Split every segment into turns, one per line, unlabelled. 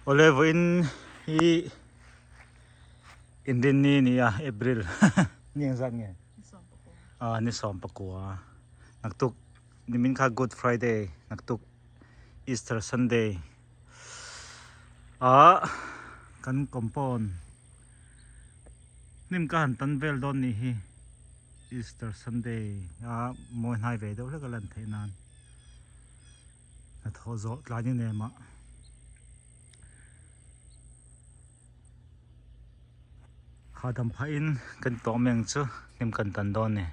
Awle vawiin hi Inrinni ni a April ni engzat nge? Ah ni 14 naktuk nimin kha Good Friday naktuk Easter Sunday ah kan compound hnim ka han tan vel dawn nih hi Easter Sunday a mawi hnai ve deuh hlek a lan theih nan hnathawh zawh tlai ni nem ah hahdam phah in kan tawh mai ang chu hnim kan tan dawn a ni.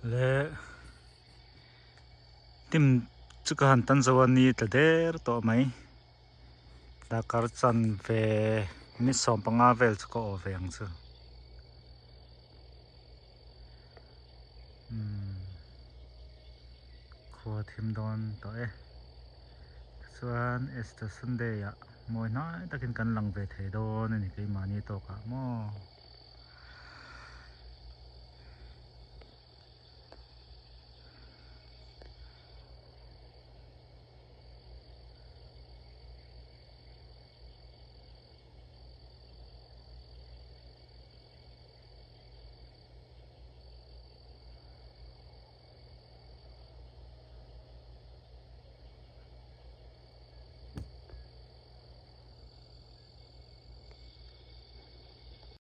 Le tim chu ka han tan zo a ni tla der tawh mai dakar chanve ni 15 vel chu ka awh ve ang chu umm khua thim dawn tawh e tichuan Easter Sunday ah mawi hnai takin kan lang ve thei dawn a ni keimahni tawkah maw.